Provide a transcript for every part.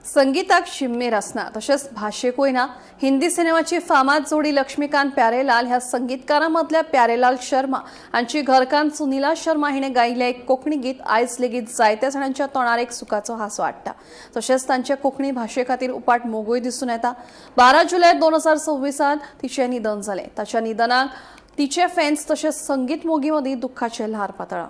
संगीताक शिम्मेर आसना, तशेंच भाशेकूय ना. हिंदी सिनेमाची फामाद जोडी लक्ष्मीकांत प्यारेलाल ह्या संगीतकारां मदल्या प्यारेलाल शर्मा हांची घरकान्न सुनीला शर्मा हिणें गायिल्लें एक कोंकणी गीत आयज लेगीत जायत्या जाणांच्या तोंडार एक सुखाचो हांसो हाडटा. तशेंच तांचे कोंकणी भाशे खातीर उपाट मोगूय दिसून येता. 12 जुलय 2026 तिचें निधन जालें. ताच्या निधनाक तिचे फॅन्स तशेंच संगीत मोगी मदीं दुख्खाचें ल्हार पातळ्ळां.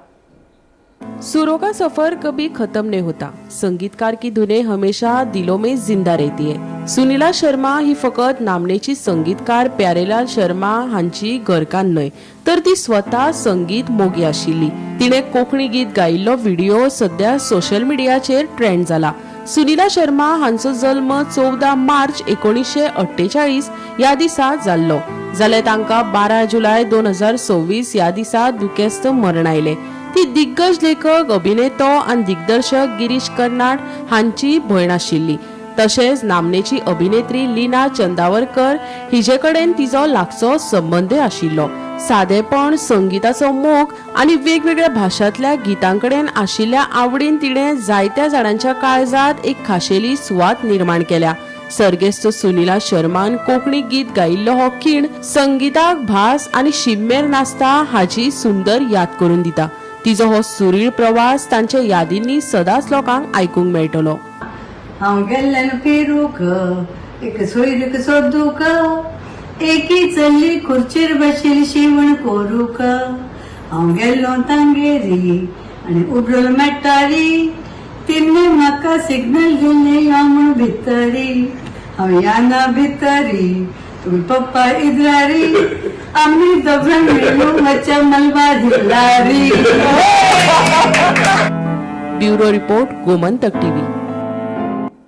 सुरों का सफर कभी खत्म नहीं होता. संगीतकार की धुनें हमेशा दिलों में जिंदा रहती है. सुनीला शर्मा ही फकत नामनेची संगीतकार प्यारेलाल शर्मा हांची घरकान्न न्हय, तर ती स्वता संगीत मोगी आशिल्ली. तिणे कोंकणी गीत गायिल्लो व्हिडिओ सध्या सोशल मिडियाचेर ट्रेंड जाला. सुनीला शर्मा हांचो जल्म 14 मार्च 1948 ह्या दिसा जाल्लो, जाल्यार तांकां 12 जुलय 2026 ह्या दिसा दुखेस्त मरण आयलें. ती दिग्गज लेखक, अभिनेतो आनी दिग्दर्शक गिरीश कर्नाड हांची भयण आशिल्ली. तशेंच नामनेची अभिनेत्री लीना चंदावरकर हिजे कडेन तिचो लागचो संबंदय आशिल्लो. सादेपण, संगीताचो मोग आनी वेगवेगळ्या भाशांतल्या गितां कडेन आशिल्ल्या आवडीन तिणें जायत्या जाणांच्या काळजांत एक खाशेली सुवात निर्माण केल्या. सर्गेस्त सुनीला शर्मान कोंकणी गीत गायिल्लो हो खीण संगीताक भास आनी शिम्मेर नासता हाची सुंदर याद करून दिता. तिचो हो सुरीळ प्रवास तांच्या यादींनी सदांच लोकांक आयकूंक मेळटलो. हांव गेल्ल्यान फिरूंक, एक सोयरीक सोदूंक. एकी चली खुर्चेर बशिल्ली शिवण करूंक. हांव गेल्लो तांगेरी आनी उबलो मेटारी. तिणे म्हाका सिग्नल दिलें, यो म्हूण भितरी. हांव याना भितरी, तुमी पप्पा इद्रारी. आमी दोगां मेळून वच्या मलबार लारी. Bureau report, Gomantak TV.